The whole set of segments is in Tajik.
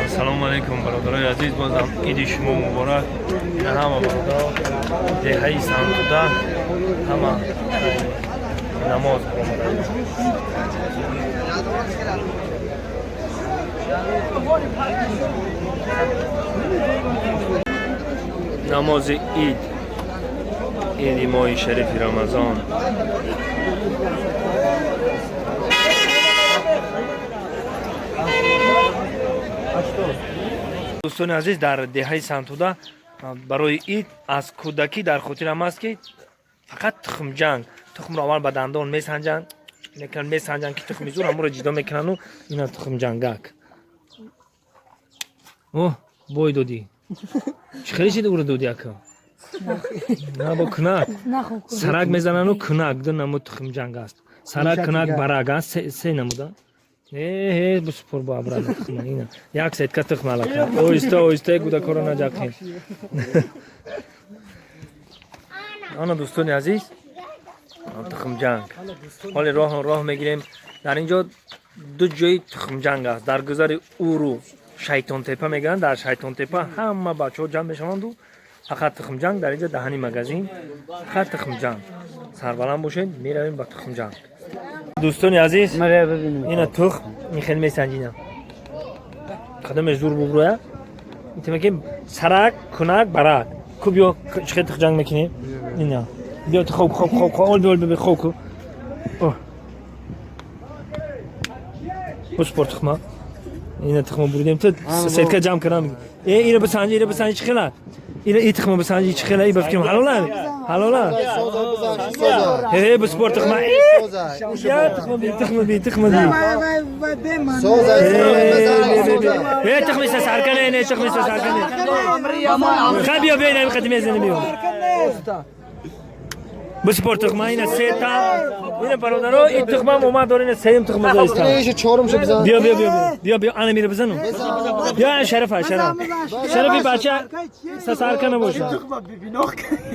Ассалому алайкум, бародарои азиз, бозам иди шумо муборак. Ина ҳама бародаро деҳаи Сангтуда ҳама намоз омадаанд. Намози ид, иди моҳи шарифи Рамазон. Дӯстони азиз, дар деҳаи Сангтуда барои ид аз кӯдакӣ дар хотирам аст, ки фақат тухмҷанг, тухмро аввал ба дандон месанҷанд, мекунанд, месанҷанд, ки тухми зур ҳамонро ҷидо мекунанду ина тухмҷангак. О, бой додӣ, чӣ хеле шиди, уро додӣ, ака? На, бо кунак сарак мезанану кунак. Ду намуд тухмҷанг аст: сарак, кунак, барак. Се намуда. Э, бисупор бо абрана тухма. Ина як сетка тухм алака. Оҳиста, оҳиста, гудакоро наҷақем. Ана, дӯстони азиз, тухмҷанг. Ҳоли роҳ роҳ мегирем. Дар ин ҷо ду ҷои тухмҷанг аст. Дар гузари Уру Шайтонтепа мегӯянд. Дар Шайтонтепа ҳама бачаҳо ҷамъ мешаванду фақат тухмҷанг. Дар инҷо даҳани магазин фақат тухмҷанг. Сарбаланд бошед, меравем ба тухмҷанг. Дӯстони азиз, ина тухм ин хел месанҷина. Кадоме зур буброя? Итема ки сарак, кунак, барак. Ку, биё, чӣ хел тухмҷанг мекунем? Ина биё, ту хоб, хоб, хоб, хоб, ол, биё, биё, хоб ку. Бусупор тухма. Ина тухма буридем, ту сетка ҷамъ кардам. Э, ира бисанҷи, ира бисанҷи, чӣ хела? Ира и тухма бисанҷи, чӣ хела? И ба фикрам ҳалола, ҳалола. Э, бисупор тухма. Я тухма би, тухма би, тухма би. Э, тухми саркане, не, тухми саркане. Ха, биё, биё, ина қати мезани, биё. Бисупор тухма, ина сета. Ина, бародаро, ин тухмам омад, дор, ина сеюм тухма доистам. Биё, биё, биё, биё, биё, ана мира бизану. Биё, шарафа, шараф. Шарафи бача сасарка набоша.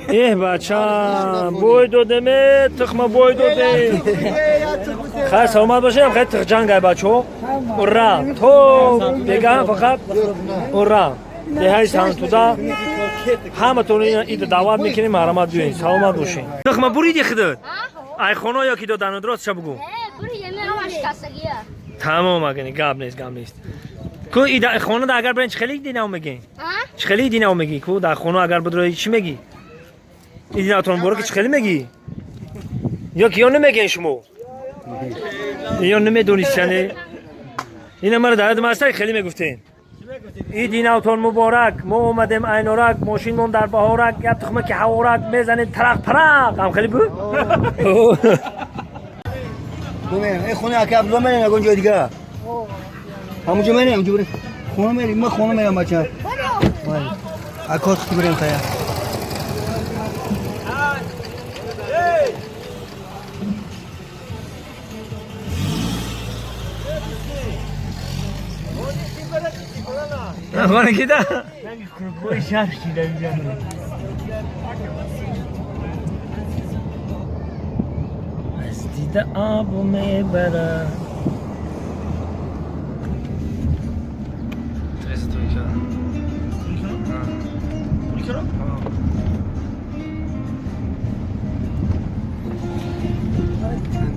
Эҳ, бача, бой додеме, тухма бой додем. Хайр, саломат бошед, хайр, тухҷангай, бачаҳо. Ура! То бегаҳам фақат ура! Деҳаи Сангтуда ҳаматон ина ида даъват мекунем, марҳамат, биёед, саломат бошед. Тухма буриди худат? Ай хона ё ки додану, ростша бугӯ. Тамом, агани гап нест, гап нест. Ку, ида хона агар бирен, чӣ хеле динав мегӣ? Чӣ хеле динав мегӣ? Ку, дар хона агар бидрои, чӣ мегӣ? Идинавтон муборак, чӣ хеле мегӣ? Ё ки ё намегӯен шумо? Ё намедонистяне? Ина мара дар ёдам аст, хеле мегуфтем. Иди навтон муборак, мо омадем айнорак, мошинмон дар баҳорак, як тухма ки ҳаворак мезанем, тарақ парақ. Ҳам хеле буд? Хонаи ака Абдулла мерем, ягон ҷои дигара. Ҳамунҷо мерем, ҳамунҷо بریم. Хона мерем, ма хона мерам, бача. Акос ки бирем тая. Хона кида? Шаҳр шида инҷа. Аз дида обу мебарад. Тридцать. Кило?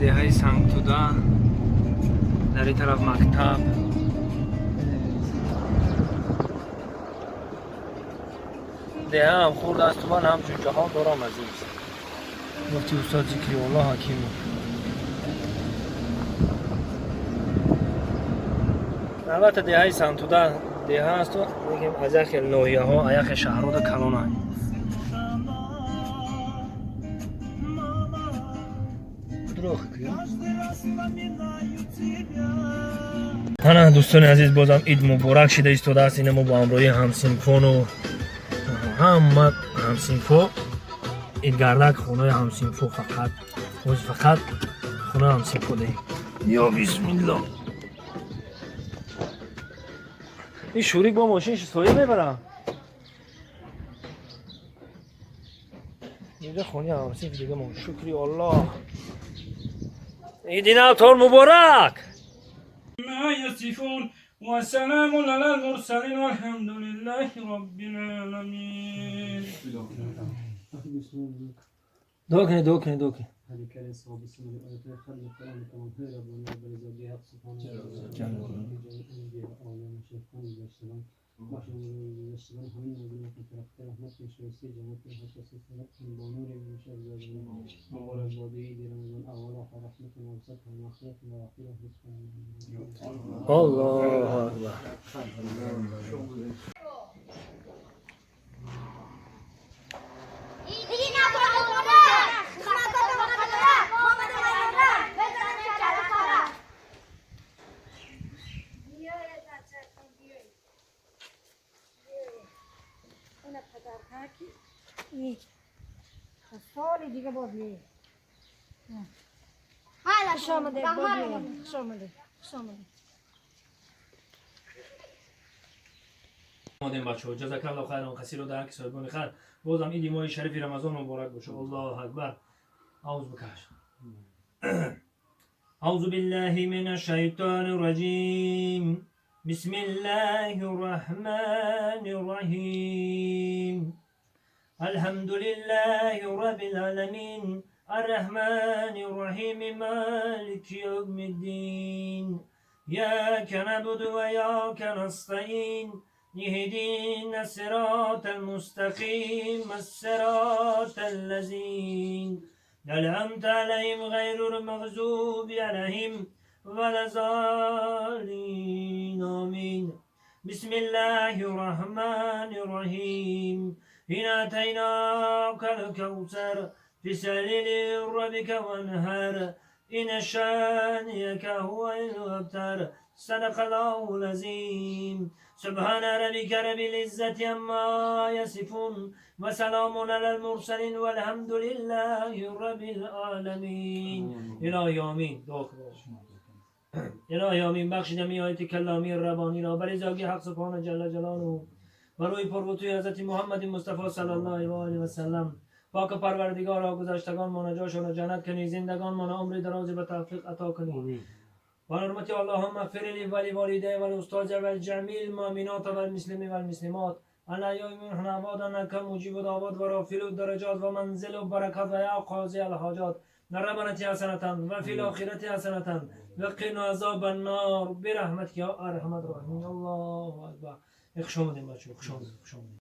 Деҳаи Сангтуда, дар ин тараф мактаб. Деҳаам хурд асту ман ҳамчун ҷаҳон дорам азиз, гуфти устод Зикриулло Ҳакимов. Албатта, деҳаи Сангтуда деҳа асту, лекин аз як хел ноҳияҳо, аз як хел шаҳрҳода калонанд. Ана, дӯстони азиз, бозам ид муборак шида истодааст. Ина мо бо ҳамроҳии ҳамсинфону ҳама ҳамсинфо идгардак, хонаи ҳамсинфо, фақат ҳозир фақат хонаи ҳамсинфо деҳем. Ё бисмилло, ин шурик бо мошин соя мебарам. Инҷа хонаи ҳамсинф дига мо. Шукри Аллоҳ, иди навтон муборак. ما يصفون. وسلام على المرسلين والحمد لله رب العالمين. دعا کنید، دعا کنید، دعا کنید. الله اکبر. سال دیگه باز میه. خوش آمده، خوش آمده، خوش آمده. آمدیم بچه‌ها. جزاک الله خیرا کثیرا در حق صاحبان خیر. بازم عید ماه شریف رمضان مبارک باشه. الله اکبر. اعوذ بکش. اعوذ بالله من الشیطان الرجیم. بسم الله الرحمن الرحیم. الحمد لله رب العالمين الرحمن الرحيم مالك يوم الدين إياك نعبد وإياك نستعين اهدنا الصراط المستقيم الصراط الذين أنعمت عليهم غير المغضوب عليهم ولا الضالين آمين. بسم الله الرحمن الرحيم. إنا أتيناك الكوثر فصل لربك وانهر إن شانئك هو الأبتر. صدق الله العظيم. سبحان ربك رب العزة عما يصفون وسلام على المرسلين والحمد لله رب العالمين. الهی آمین. الهی آمین. بخشیدم آیت کلامی ربانی را برای زاگی حق سبحانه جل جلاله و روی پربطوی حضرت محمد مصطفی صلی الله علیه و آله و سلم. پاک پروردگارا گذشتگان ما جاشان را جنت کنی، زندگان ما عمر دراز به توفیق عطا کنی. و حرمت اللهم اغفر لی و لوالدی و الاستاذ و الجمیع المؤمنات و المسلمین و المسلمات علی یوم عباد انک مجیب دعوات و رافع الدرجات و منزل البرکات و یا قاضی الحاجات. ربنا حسنة و فی الاخرة حسنة و قنا عذاب النار برحمتک یا ارحم الراحمین. الله اکبر. خوش آمدید بچه‌ها، خوش آمدید، خوش آمدید.